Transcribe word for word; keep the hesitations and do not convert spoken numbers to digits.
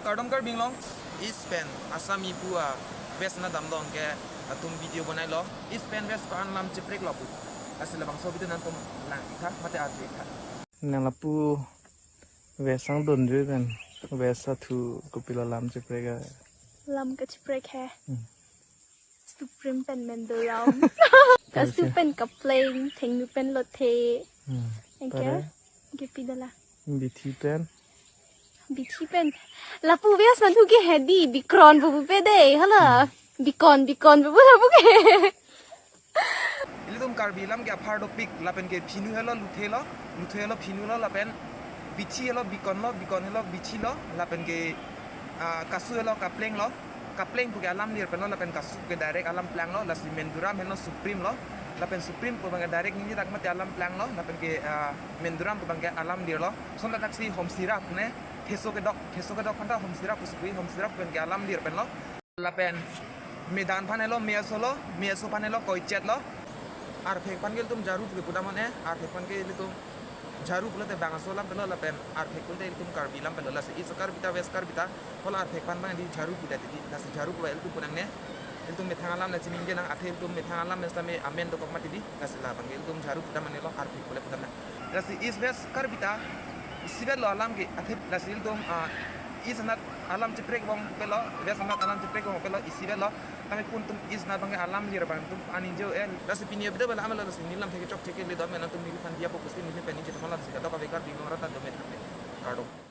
Kardom Karbi Anglong, East pen Assam ipu a West anat damlo anke latum video bonailo. East pen West ko-an alam chepreklo pu. Lasi labangso video nangtum lang-iktha mate arju-iktha. Nang lapu West angdunjui pen West athu kopilo alam cheprek a? Alam kacheprek he. Hmm. Supreme pen Menduram. Kasu Okay. pen Kapleng, Thengnu pen Lothe. Hmm. Anke? Pare? Anke pidala. Bithi pen? Bithi pen. Lapu West nangthu ke hedi, Bikron pupu pe de, hala. Hmm. Bikon, Bikon pupu lapu ke. Ilitum Karbi alam ke apar dopik, lapen ke phinu helo, Luthe lo, Luthe helo, phinu lo, lapen Bithi helo, Bikon lo, Bikon helo, Bithi lo, lapen ke, ah, Kasu helo, Kapleng lo, Kapleng puke alam lir pen lo, lapen Kasu ke direct alam plang lo, lasi Menduram helo, Supreme lo, lapen Supreme pu abang ke direct nini dak mate alam plang lo, lapen ke, ah, Menduram pu abang ke alam lir lo, sonta taksi Homsira pune, Theso kedok, Theso kedok phanta Homsira pusi pu, Homsira pu abang ke alam lir pen lo. Lapen Medan aphan helo, Measo lo, Measo aphan helo, Koichet lo. Arphek aphan ke ilitum Jaru puke pudamane, arphek aphan ke ilitum Jaru pulote bang aso alam pen lo, lapen arphek pulote ilitum Karbi alam pen lo, lasi East Karbi ta, West Karbi ta, hala arphek aphan abang di Jaru puda di, lasi Jaru pulo ilitum punangne, ilitum methang alam la chinine nang, athe ilitum methang alam mesta me amen dokok mati di, lasi labang ke ilitum Jaru pudamane lo, arphek pule pudamane. Lasi East West Karbi ta, isivet lo alam ke, athe lasi ilitum, ah, East anat alam cheprek bom pelo, West anat alam cheprek bom pelo, isivet lo. Kami pun tum East anat abang alam lir abang tum aning jo el. Lasi pini video bela amal lasi neli lam thek chokche ke le dam nangtum neliphan diya po pusi neli pen ni chetu malam sika doka bekar bingung rata dome thape. Kardom.